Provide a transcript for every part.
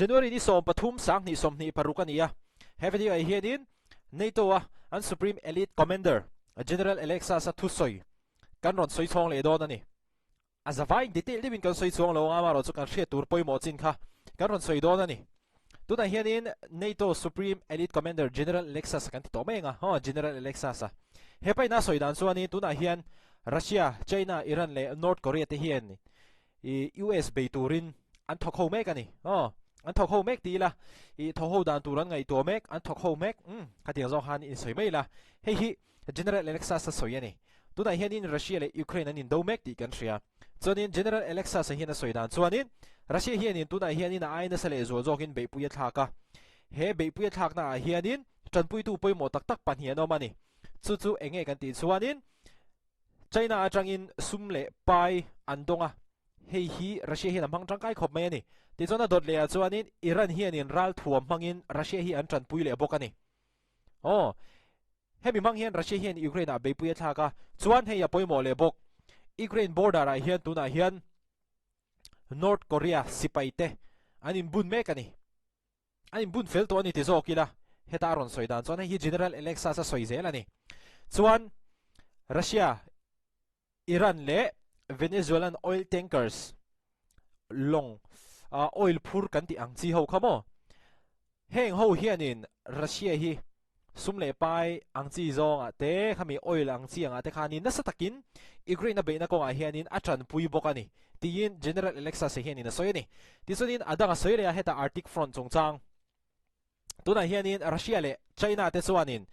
January ni 13 2026 a ni a. He video ah hianin NATO a an Supreme Elite Commander General Alexas-a thusawi kan rawn sawi chhawng leh dawn a ni. A zavaiin detail deuhin kan sawi chuang lo ang a, amaherawh chu kan hriat tur pawimawh chin kha kan rawn sawi dawn a ni. Tunah hianin NATO Supreme Elite Commander General Alexas kan ti tawh mai ang a, haw General Alexas-a. He paina sawi dan chuanin tunah hian Russia, China, Iran leh North Korea te hian i US bei turin an thawk ho mek a ni. Aw, an thawk ho mek ti ila, i thawk ho dan tur an ngaihtuah mek, an thawk ho mek, umm, khatiang zawng khan insawi mai ila. Hei hi General Alexas-a sawi a ni. Tunah hianin Russia leh Ukraine an indo mek tih kan hria. Chuanin General Alexas-a hian a sawi dan chuanin Russia hianin tunah hianin a ai nasa leh zual zawkin beihpui a thlak a. He beihpui a thlaknaah hianin tanpuitu pawimawh tak tak pahnih an awm a ni. Chu chu eng nge kan tih chuanin China atangin sum leh pai an dawng a, hei hi Russia hian a hmang tangkai khawp mai a ni. Tichuan a dawt lehah chuanin Iran hianin ralthuam hmangin Russia hi an tanpui leh bawk a ni. Aw, hemi hmang hian Russia hian Ukraine ah beipui a thlak a, chuan hei a pawimawh leh bawk. Ukraine border ah hian tunah hian North Korea sipai te an inbun mek a ni. An inbun fel tawh a ni ti zawk ila, heta a rawn sawi dan chuan hei hi General Alexas a sawi zel a ni. Chuan Russia, Iran leh Venezuelan oil tankers lawng oil phur kan tih ang chi ho kha maw? Heng ho hianin Russia hi sum leh pai ang chi zawngah te, khami oil ang chi angah te khanin nasa takin Ukraine a beihna kawngah hianin a tanpui bawk a ni tiin General Alexase hianin a sawi a ni. Tichuanin a dang a sawi leh a, heta Arctic front chungchang Tunah hianin Russia leh China te chuanin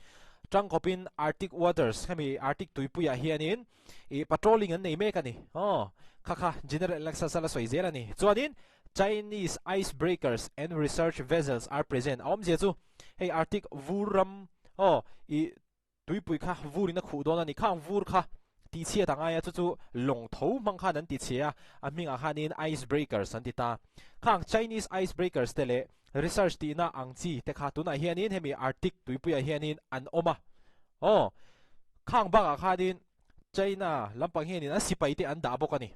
tangkawpin Arctic waters, hemi Arctic tuipuiah hianin ih patrolling an nei mek a ni. Aw, kha kha General Alexas a la sawi zel a ni. Chuanin Chinese ice breakers and research vessels are present a awmzia chu hei Arctic vur ram aw ih Tuipui kha vurin a khuh dawn a ni. Khang vur kha tihchhiat a ngai a, chu chu lawng tho hmang khan an tichhe a, a hmingah khanin ice breakers an ti ta. Khang Chinese ice breakers te leh research tihna ang chi te kha tunah hianin hemi Arctic tuipuiah hianin an awm a. Aw, khang bakah khanin China lampang hianin an sipai te an dah bawk a ni.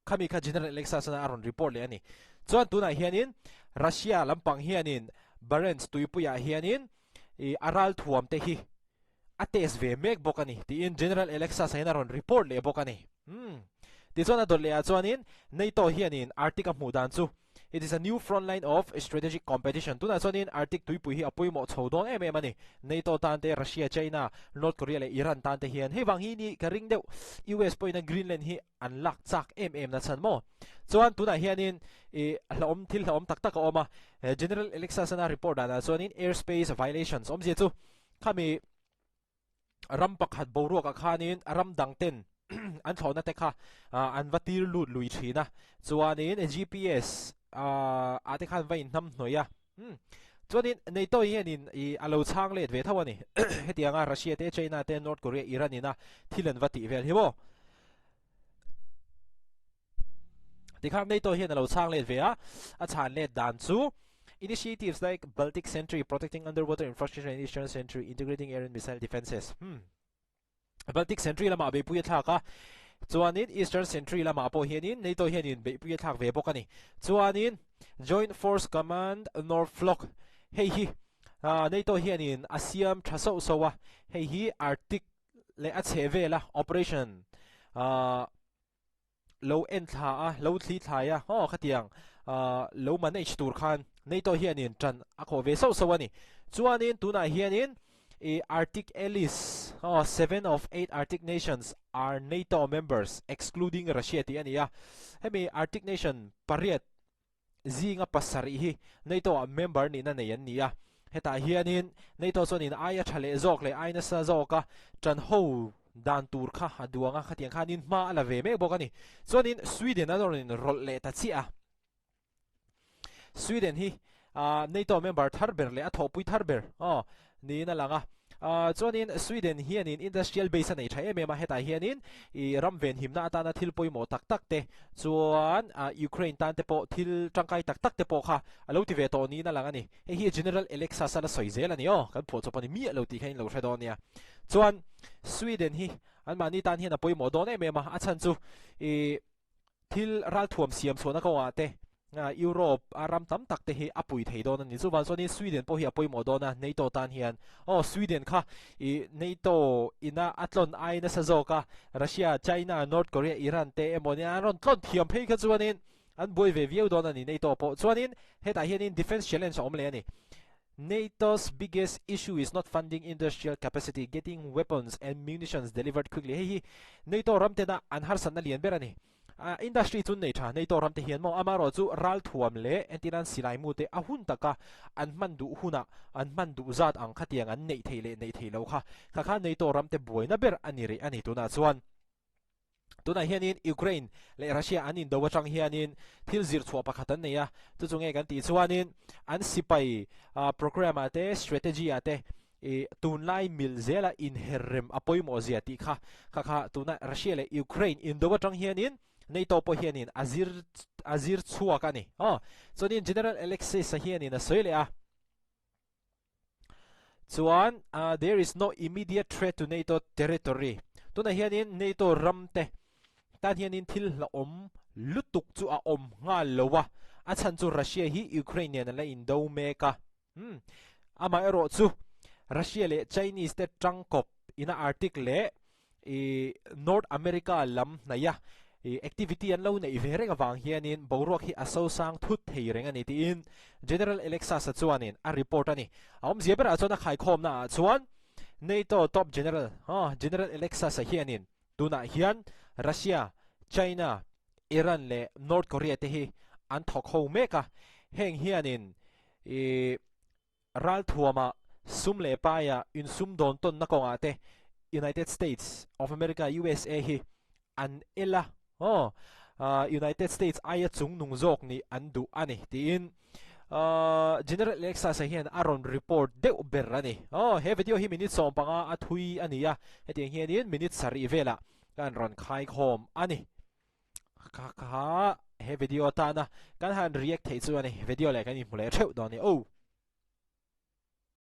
Khami kha General Alexas a rawn report leh a ni. Chuan tunah hianin Russia lampang hianin Barents tuipuiah hianin i a ralthuam te hi a test ve mek bawk a ni tiin General Alexas hian a rawn report leh bawk a ni. Umm. Tichuan a dawt leh ah chuanin NATO hianin Arctic a hmuh dan chu It is a new front line of strategic competition. Tunah chuanin Arctic tuipui hi a pawimawh chho dawn em em a ni. NATO tan te, Russia, China, North Korea leh Iran tan te hian hei vang hi ni ka ring deuh US pawhin a Greenland hi an lak chak em em na chhan maw? Chuan tunah hianin ih hlauhawm thil hlauhawm tak tak a awm a. General Alexasana report danah chuanin airspace violations awmzia chu khami ram pakhat boruakah khanin ram dang ten an thlawhna te kha an va tir lut lui thin a, chuanin GPS ah te khan va inhnam hnawih a, chuanin NATO hianin ih a lo chhang let ve tho a ni, hetianga Russia te China te North Korea Iran ina thil an va tih vel hi maw. Tikhan NATO hian a lo chhang let ve a, a chhan let dan chu Initiatives like Baltic Sentry, Protecting Underwater Infrastructure and Eastern Sentry, Integrating Air and Missile Defences. Hmm. Baltic Sentry lamah beihpui a thlak a, chuanin Eastern Sentry lamah pawh hianin NATO hianin beihpui a thlak ve bawk a ni. Chuanin Joint Force Command North Flock hei hi NATO hianin a siam tha sauh sauh a, hei hi Arctic leh a chheh vela operation lo en thla a, lo thli thlai a, aw khatiang lo manage tur khan NATO hianin ṭan a khawh ve sauh sauh a ni. Chuanin tunah hianin i Arctic allies, aw seven of eight Arctic nations are NATO members excluding Russia tih a ni a. Hemi Arctic nation pariat zinga pasarih hi NATO ah member nihna nei an ni a, hetah hianin NATO chuanin aia tha leh zawk leh ai nasa zawka tan ho dan tur kha a duang a, khatiang khanin hma a la ve mek bawk a ni. Chuanin Sweden an rawn inrawlh leh ta chiah a, Sweden hi NATO member thar ber leh a thawhpui thar ber niin a lang a. Chuanin Sweden hianin industrial base a nei tha em em a, hetah hianin ih ram venhimna atana thil pawimawh tak tak te chuan Ukraine tan te pawh thil tangkai tak tak te pawh kha a lo ti ve tawh niin a lang a ni. Hei hi General Alexas a la sawi zel a ni aw, kan phuahchawp a ni miah lo tih kha in lo hre dawn nia. Chuan Sweden hi anmahni tan hian a pawimawh dawn em em a, a chhan chu ih thil ralthuam siam chhuahna kawngah te. Europe a ram tam tak te hi a pui thei dawn a ni. Chuvang chuanin Sweden pawh hi a pawimawh dawn a, NATO tan hian. Aw, Sweden kha i NATO ina a tlawn ai nasa zawk a, Russia, China, North Korea, Iran te emaw nia an rawn tlawn thiam phei kha chuanin an buai ve viau dawn a ni NATO pawh. Chuanin hetah hianin defence challenge a awm leh a ni. NATO's biggest issue is not funding industrial capacity, getting weapons and munitions delivered quickly. Hei hi NATO ram tena an harsatna lian ber a ni. Industry chu nei tha, NATO ram te hian maw amaherawh chu ralthuam leh entirnan silai mu te a hun taka an hman duh hunah an hman duh zat ang khatiang an neih theih leh neih theih loh kha kha kha NATO ram te buaina ber a ni rih a ni tunah chuan. Tunah hianin Ukraine leh Russia an indo atang hianin thil zir chhuah pakhat an nei a, chu chu nge kan tih chuanin an sipai program ah te strategy ah te i tunlai mil zela inherrem a pawimawh zia tih kha kha kha tuna Russia leh Ukraine indo atang hianin NATO pawh hianin a zir a zir chhuak a ni. Aw chuanin General Alexis a hianin a sawi leh a. Chuan there is no immediate threat to NATO territory. Tunah hianin NATO ram te tan hianin thil hlauhawm lutuk chu a awm nghal lo a, a chhan chu Russia hi Ukraine nen an la indo mek a. Hmm. Amaherawh chu Russia leh Chinese te tangkawp ina Arctic leh i North America lam hnaia i activity an lo neih ve reng avang hianin boruak hi a sosang thut thei reng a ni tiin General Alexas-a chuanin a report a ni. A awmzia berah chuan a khaikhawmna ah chuan NATO top general General Alexas-a hianin tunah hian Russia, China, Iran leh North Korea te hi an thawk ho mek a, heng hianin i Ralthuama sum leh paia insumdawn tawnna kawngah te United States of America, usa, hi an el a, aw, United States aia chungnung zawk nih an duh a ni tiin General Alexas-a hian a rawn report deuh ber a ni. Aw, he video hi minute 15 a thui a ni a, hetiang hianin minute 7 velah kan rawn khaikhawm a ni. Kha kha he video atana kan han react theih chu a ni. Video leh kan inhmu leh theuh dawn a ni. Oh!